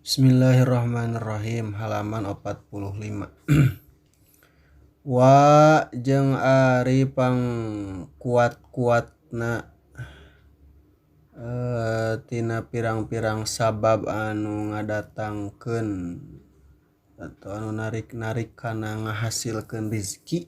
Bismillahirrahmanirrahim halaman 45. Wa jeung ari pangkuat-kuatna tina pirang-pirang sabab anu ngadatangkeun atau anu narik-narik kana ngahasilkeun rizki.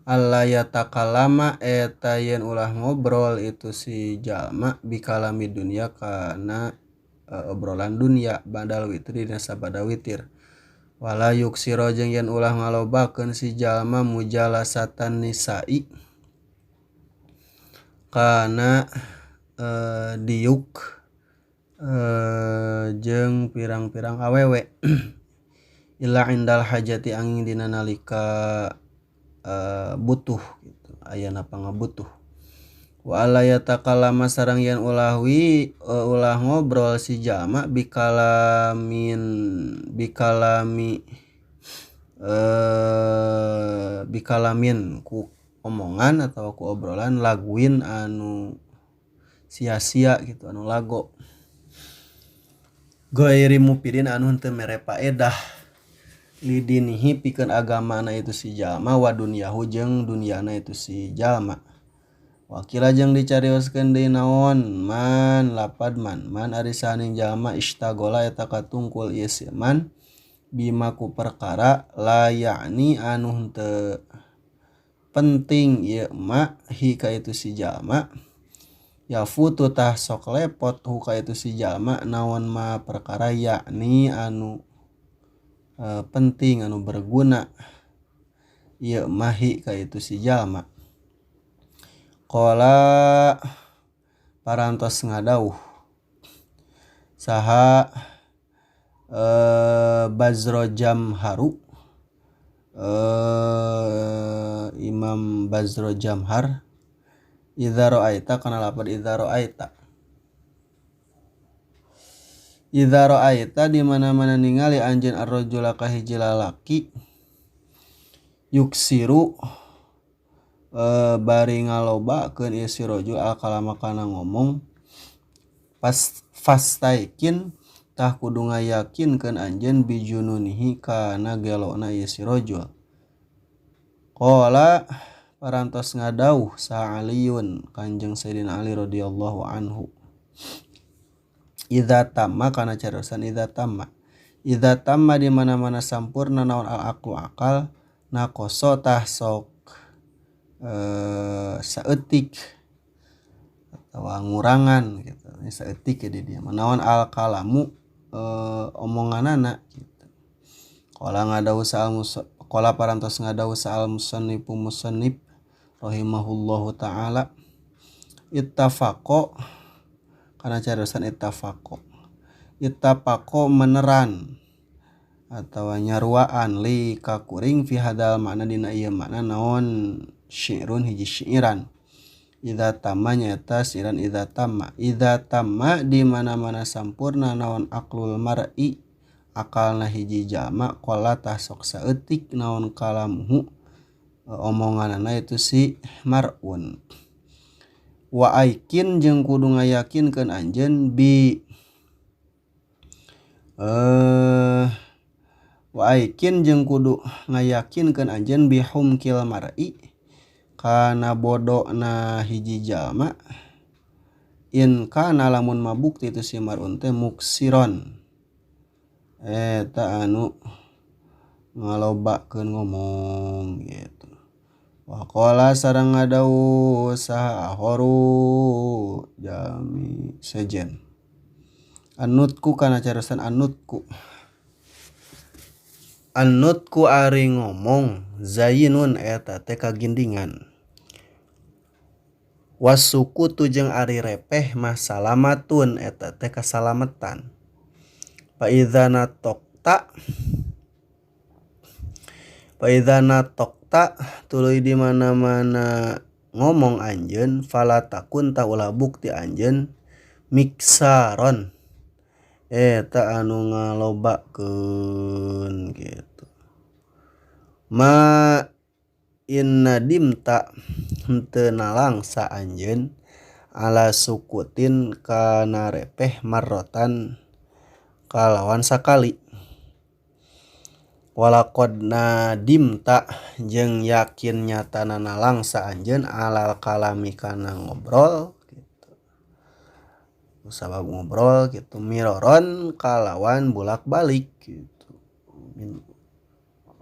Alla yatakalama eta yen ulah ngobrol itu si jalma bikalami dunya kana obrolan dunia badal witri dina sabada witir. Wala yuksiro jeung yen ulah ngalobakeun si jalma mujalasatan nisa'i kana diuk jeung pirang-pirang awewe illa indal hajati angin dina nalika butuh gitu, ayana pangabutuh. Wa alla yatakalama sareng yen ulah ulah ngobrol si jalma bikalamin bikalami bikalamin ku omongan atau ku obrolan laguin anu sia-sia gitu, anu lago ghairi mufidin anu henteu mere paedah lidinihi pikeun agamana itu si jalma wa dunyahu jeung dunyana itu si jalma. Wakila jeung dicarioskeun deui naon man lapad man man ari saning jalma istagola eta katungkul ieu si man bima ku perkara la ya'ni anu henteu penting ieu ma hi ka itu si jalma ya futu tah sok lepot hu ka itu si jalma naon ma perkara yakni anu penting anu berguna ieu ma hi ka itu si jalma. Qala parantos ngadauh saha Bazro Jamharu Imam Bazro Jamhar idza ra'aita kana lapad idza ra'aita idza ra'aita di mana-mana ningali anjeun ar-rajula ka hiji lalaki yuksiru bari ngalobakeun ieu si rajul al-kalama kana ngomong pas fastaikin tah kudu ngayakinkeun anjeun bijununihi kana gelona ieu si rajul. Qala parantos ngadauh sa Aliun Kanjeng Sayyidina Ali radhiyallahu anhu idza tamma kana cariosan idza tamma idza tamma di mana-mana sampurna naon al aqlu akal naqoso tah sok saeutik atawa ngurangan gitu. Ini saeutik ya di dia manaon al kalamu omonganana gitu. Qala ngadauh sa'al qala parantos ngadauh sa'al musannifu musannif rahimahullahu taala ittafaqo kana cariosan ittafaqo ittafaqo meneran atawa nyaruaan li kakuring fi hadal makna dina ieu makna naon syi'run hiji syi'iran idza tamma nyaeta syi'iran idza tamma idza tamma di mana-mana sampurna naon aqlul mar'i akalna hiji jalma qala tah sok saeutik naon kalamuhu omonganana itu si mar'un. Wa aikin jeung kudu ngayakinkeun anjeun bi wa aikin jeung kudu ngayakinkeun anjeun bi humkil mar'i kana bodona hiji jalma in kana lamun mabukti itu si mar'un teh muksiron eta anu ngalobakeun ngomong gitu. Wa qala sareng ngadauh saha ahoru jami sejen anutku kana cariosan anutku anutku ari ngomong zainun eta teh kagindingan wasukutu jeung ari repeh mah salamatun eta teh kasalametan. Fa idza natokta fa idza natokta tuluy di mana-mana ngomong anjeun fala takun ta ulah bukti anjeun miksaron eta anu ngalobakeun gitu. Ma inna dimta henteu nalangsa anjeun ala sukutin kana repeh marrotan Kalawan sakali. Walaqad nadimta jeung yakin nyatana nalangsa anjeun alal kalami kana ngobrol gitu. Sabab ngobrol gitu miroron kalawan bolak-balik gitu.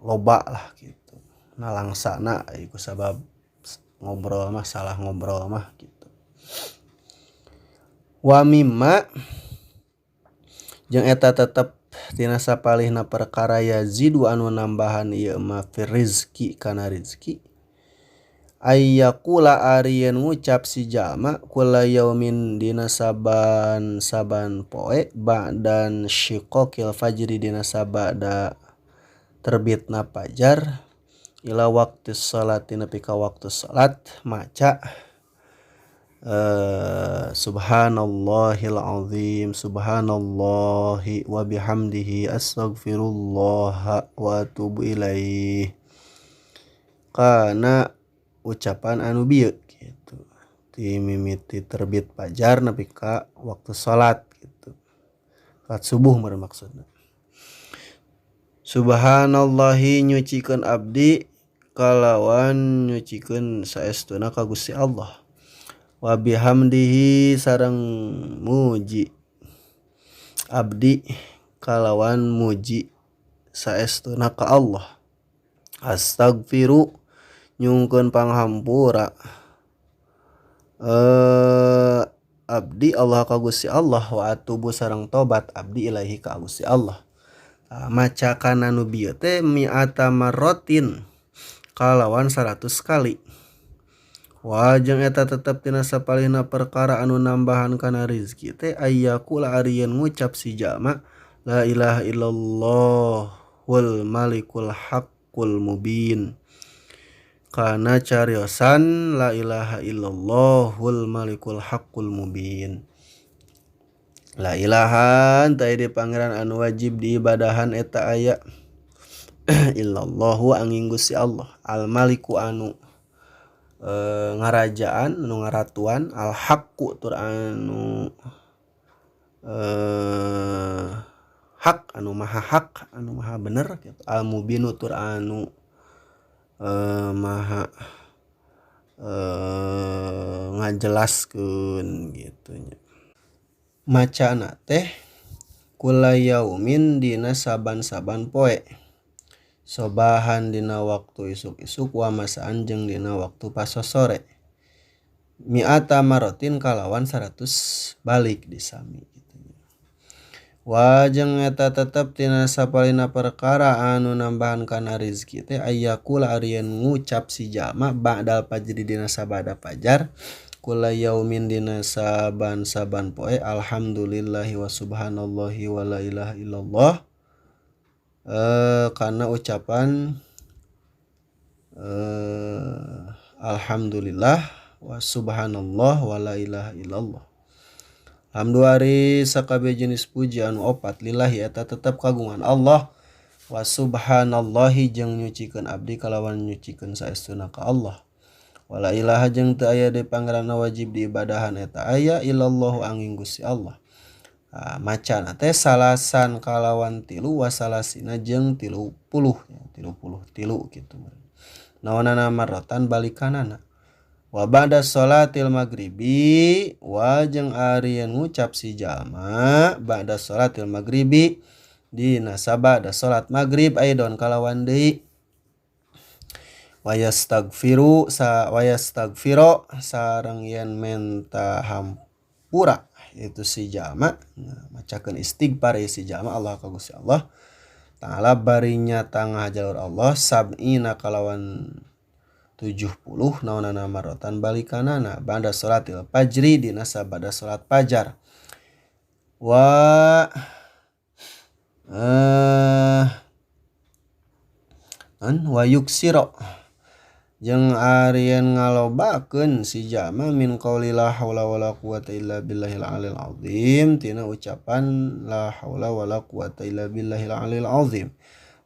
Loba lah gitu. Nalangsana ieu sabab ngobrol mah salah ngobrol mah gitu. Wa mimma jeung eta tetep tina sapalihna perkara yazidu anu nambahan ieu ma fir rizki kana rizki ayyaqula ari yen ngucap si jalma kula yaumin dina saban-saban poe ba'dan syiqaqil fajri dina sabada terbitna fajar ila waktu salat nepi ka waktu salat maca subhanallahil azim subhanallahi wa bihamdihi astaghfirullah wa atubu ilaih kana ucapan anu bieu gitu ti mimiti terbit fajar nepi ka waktu salat gitu salat subuh meureun maksudna. Subhanallahi nyucikeun abdi kalawan nyucikeun saestuna ka Gusti Allah wa bihamdihi sareng muji abdi kalawan muji saestuna ka Allah astagfiru nyungkeun panghampura abdi Allah ka Gusti Allah wa atubu sareng tobat abdi ilaihi ka Gusti Allah. Maca kana nu bieu teh mi'ata marratin kalawan 100 kali. Wa jeung eta tetep tina sapalihna perkara anu nambahan kana rizki teh ayyaqula ari yen ngucap si jalma la ilaha illallah wal malikul haqqul mubin kana cariosan la ilaha illallahul malikul haqqul mubin. La ilaha teu aya pangeran anu wajib diibadahan eta aya illallahu angin Gusti Allah al maliku anu ngarajaan anu ngaratuan al haqqu tur anu hak anu maha hak anu maha bener gitu al mubinu tur anu maha ngajelaskeun gitu nya. Macana teh kula yaumin dina saban-saban poe sobahan dina waktu isuk-isuk wa masaan jeung dina waktu pasosore mi'ata marotin kalawan 100 balik disami gitu. Wa jeung eta tetep tina sapalina perkara anu nambahan kana rizki teh ayyaqula ari yen ngucap si jalma ba'dal fajri dina sabada fajar kula yaumin dina saban-saban poe alhamdulillahi wa subhanallahi wa la ilaha illallah kana ucapan alhamdulillah wa subhanallah wa la ilaha illallah. Hamdu ari sakabeh jenis puji anu opat lillahi eta tetep kagungan Allah wa subhanallahi jeung nyucikeun abdi kalawan nyucikeun saestuna ka Allah. Wala ilaha jeung teu aya deui pangeranna wajib diibadahan eta aya illallahu angin Gusti Allah. Macana teh salasan kalawan tilu wasalasina jeung 30 33 kitu. Naonana marrotan balikanana. Wa ba'da sholatil maghribi wa jeung ari yen ngucap si jalma ba'da sholatil maghribi dina sabada salat maghrib aidon kalawan deui wa yastaghfiru sa wa yastaghfiro sareng yen menta hampura itu si jalma nah, macakeun istighfar si jalma Allah ka Gusti Allah ta'ala barinya tangah jalur Allah sab'ina kalawan 70 naonana marotan balikanana ba'da sholatil fajri dina sabada salat fajar wa wa yuksiro jeung ari yen ngalobakeun si jalma min qauli la haula wala quwata illa billahil alil azim tina ucapan la haula wala quwata illa billahil alil azim.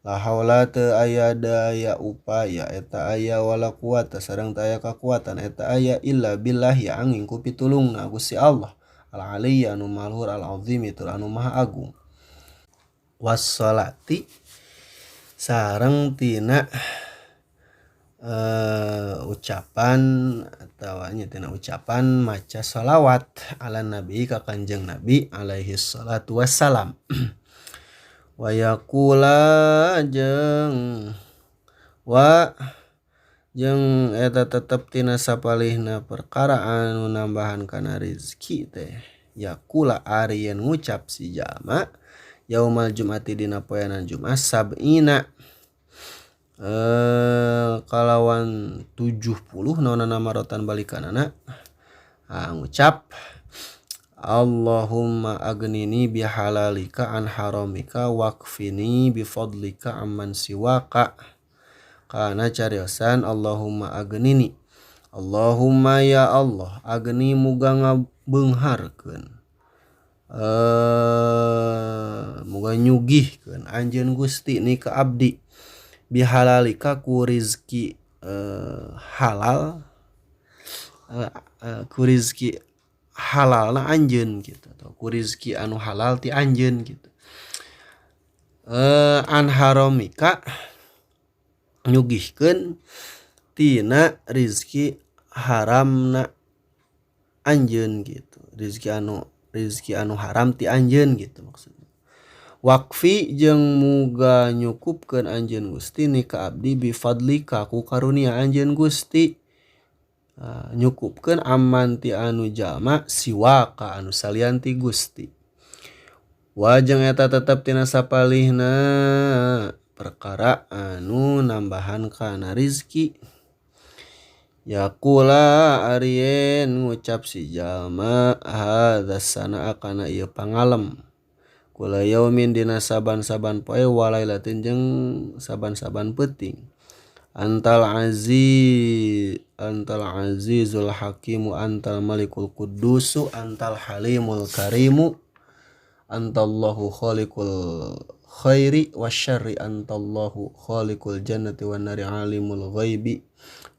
La haula teu aya daya upaya eta aya wala quwata sareng teu aya kakuatan eta aya illa billahi angin ku pitulungna Gusti Allah al aliyya anu maha luhur al azim tur anu maha agung. Wassalati sareng tina ucapan atawa nya tina ucapan maca shalawat ala nabi ka kanjeng nabi alaihi shalatu wassalam. Wa yaqula jeung wa jeung eta tetep tina sapalihna perkara anu nambahan kana rizki teh yaqula ari yen ngucap si jalma yaumal jum'ati dina poeana Jumat sab'ina kalawan 70 naonana marotan balikanana ngucap Allahumma agnini bihalalika an haramika waqfini bifadlika amman siwaka. Kana cariosan Allahumma agnini, Allahumma ya Allah agni muga ngabeungharkeun, muga nyugihkeun anjeun Gusti ni ka abdi bihalalika ku rizki halal, ku rizki halalna anjeun gitu atau ku rizki anu halal ti anjeun gitu. An haramika nyugihkeun tina rizki haramna anjeun gitu, rizki anu haram ti anjeun gitu maksudna. Waqfi jeung muga nyukupkeun anjeun Gusti ni ka abdi bi fadlika ku karunia anjeun Gusti. Nyukupkeun aman ti anu jalma siwaka anu salian ti Gusti. Wa jeung eta tetep tina sapalihna perkara anu nambahan kana rizki. Yaqula arien ngucap si jalma hadza sanaa kana ieu pangalem kula yaumin dina saban-saban poe walailatin jeung saban-saban peuting. Antal aziz, antal azizul hakimu, antal malikul qudusu, antal halimul karimu, antallahu khaliqul khairi wasyarri, antallahu khaliqul jannati wan nari, alimul ghaibi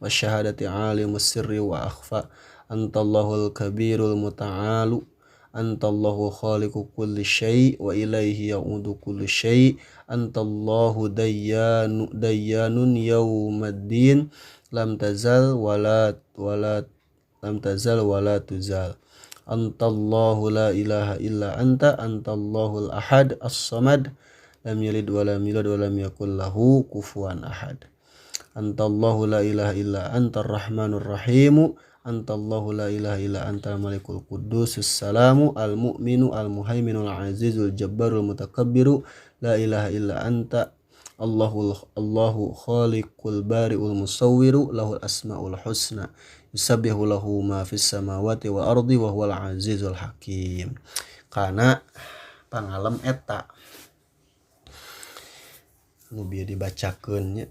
wasyahadati, alimus sirri wa akhfa, antallahul kabirul muta'alu, antallahu khaliqu kulli syai' wa ilaihi ya'udu kullu syai', antallahu dayyanu dayyanun yaumaddin, lam tazal wala wala lam tazal wala tuzal, antallahu la ilaha illa anta, antallahul ahad as-samad, lam yalid wa lam yulad wa lam yakul lahu kufuwan ahad, antallahu la ilaha illa antar rahmanur rahimu, antallahu la ilaha illa antal malikul quddusus salamu al mu'minu al muhaiminul azizul jabbarul mutakabbiru, la ilaha illa anta Allahu khaliqul bari'ul musawwiru, lahul asmaul husna, yusabbihu lahu ma fis samawati wal ardi wa huwal azizul hakim. Kana pangalem eta nu bieu dibacakeun nya.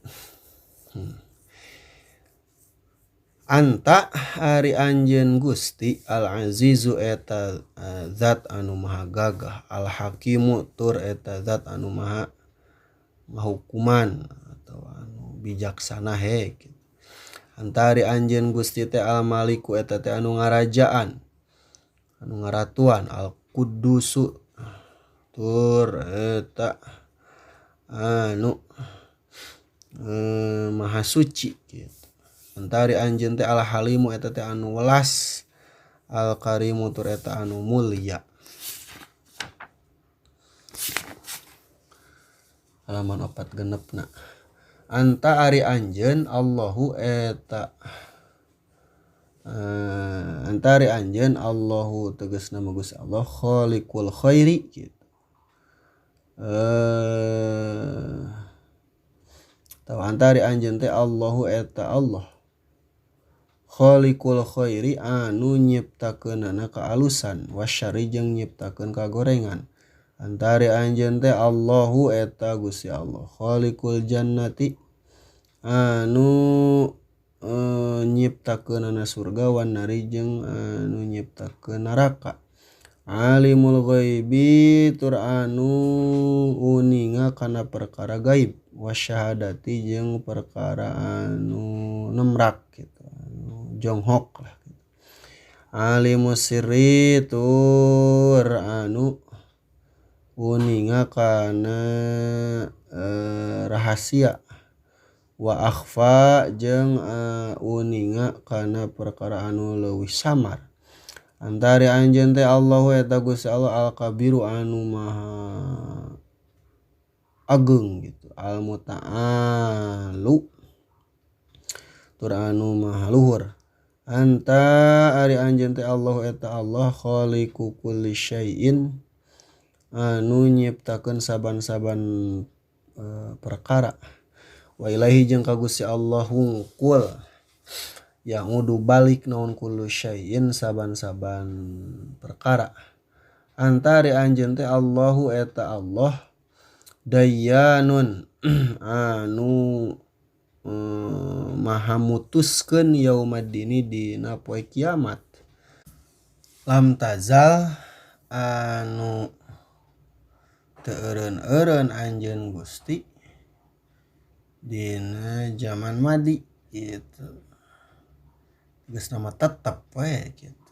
Anta ari anjeun Gusti al azizu eta zat anu maha gagah, al hakimu tur eta zat anu maha hukuman atau anu bijaksana he gitu. Anta ari anjeun Gusti teh al maliku eta teh anu ngarajaan, anu ngaratuan, al kudusu tur eta anu maha suci gitu. Antari anjeun teh al halimu eta teh anu welas, al karimu tur eta anu mulia. Halaman 4 genepna. Anta ari anjeun Allahu eta anta ari anjeun Allahu tegasna mah Gusti Allah khaliqul khairi gitu. Tahu anta ari anjeun teh Allahu eta Allah khaliqul khairi anu nyiptakeunana kaalusan wasyari jeung nyiptakeun kagorengan. Antari anjeun teh Allahu eta Gusti Allah khaliqul jannati anu nyiptakeunana surga wan nari jeung anu nyiptakeun neraka. Alimul ghaibi tur anu uninga kana perkara gaib wasyahadati jeung perkara anu nemrak gitu, anu jonghok lah gitu. Alimus sirri tur anu uninga kana rahasia wa akhfa jeung uninga kana perkara anu leuwih samar. Antari anjeun teh Allahu eta Gusti Allah al-kabiru anu maha agung gitu, al-muta'alu tur anu maha luhur. Anta ari anjeun teh Allahu eta Allah khaliqu kulli syai'in anu nyiptakeun saban-saban perkara. Wa ilaihi jeung ka Gusti Allah hungkul yang udu balik naon kullu syai'in saban-saban perkara. Antari anjeun teh Allahu eta Allah dayanun anu maha mutuskeun yaumaddini dina poe kiamat. Lam tazal anu teu eureun-eureun anjeun Gusti dina zaman madi gitu. Geus nama tetep we gitu.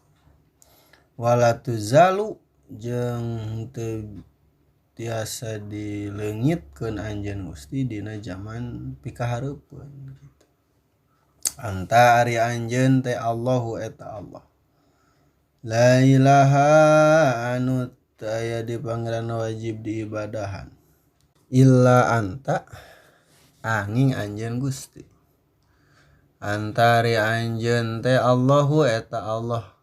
Wala tuzalu jeung teu tiasa dileungitkeun anjeun Gusti dina zaman pikahareupeun gitu. Anta ari anjeun teh Allahu eta Allah. La ilaha anu teu aya di pangeran wajib diibadahan illa anta angin anjeun Gusti. Antari anjeun teh Allahu eta Allah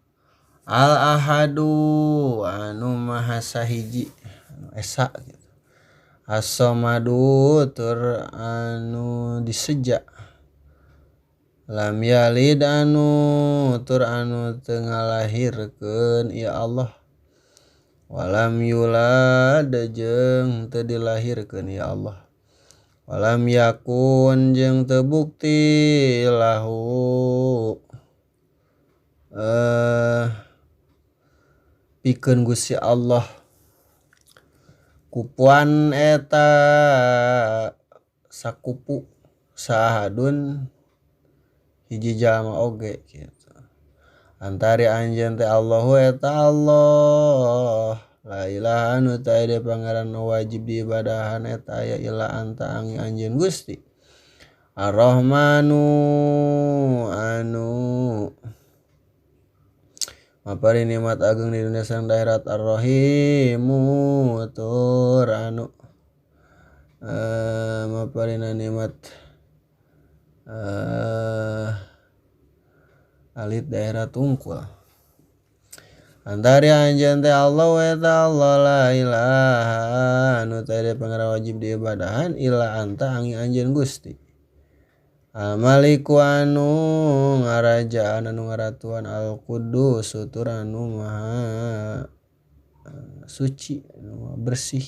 al ahadu anu maha sahiji anu esa gitu. As-samadu tur anu diseja. Lam yalid anu tur anu teu ngalahirkeun ya Allah. Walam yulad jeung teu dilahirkeun ya Allah. Walam yakun jeung teu bukti lahu pikeun Gusti Allah kupuan eta sakupu sahadun hiji jalma oge gitu. Antari anjeun teh Allahu eta Allah. La ilaha anu teu aya pangeran wajib diibadahan eta aya illa anta angin anjeun Gusti. Ar-Rahmanu anu mapari nikmat agung di dunia sareng akhirat. Ar-Rahimu tur anu maparina nikmat alit daerah tungkul. Antari anjeun teh Allah eta Allah la ilaha anu teu aya pangeran wajib diibadahan illa anta angin anjeun Gusti. Al-Maliku anu ngarajaan anu ngaratuan Al-Quddus tur anu maha suci anu bersih.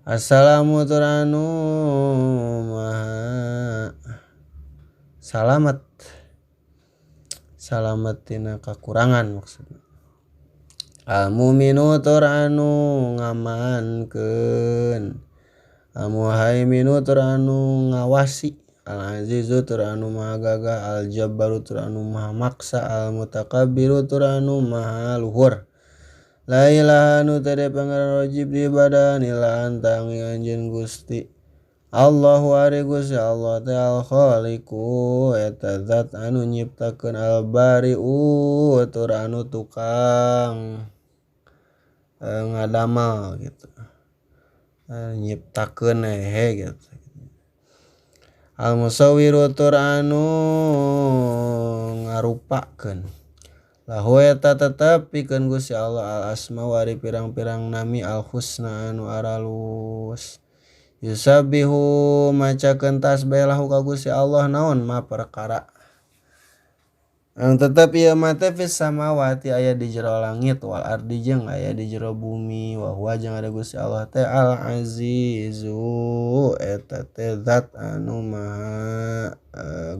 Assalamu tur anu maha salamat. Salamat tina kakurangan maksudna. Al-muminu tur anu ngamankeun. Al-muhaiminu tur anu ngawasi. Al-azizu tur anu maha gagah. Al-jabbaru tur anu maha maksa. Al-mutakabbiru tur anu maha luhur. La ilaha anu teu aya pangeran wajib diibadahan illa anta angin anjeun Gusti. Allahu ari Gusti Allah teh al-khaliqu eta zat anu nyiptakeun. Al-bari'u tur anu tukang ngadamal gitu, nyiptakeun hehe gitu. Al-musawwiru tur anu ngarupakeun. Lahu eta tetep pikeun Gusti Allah al-asma wa ari pirang-pirang nami al-husna anu aralus. Yusabbihu macakeun tasbih lahu ka Gusti Allah naon ma perkara Ang tetep ieu mah teh fis samawati aya di jero langit wal ardi jeung aya di jero bumi wa huwa jeung ada Gusti Allah teh al azizu eta teh zat anu maha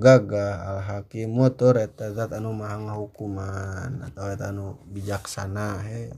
gagah al hakimu tur eta zat anu maha ngahukuman atau eta anu bijaksana he.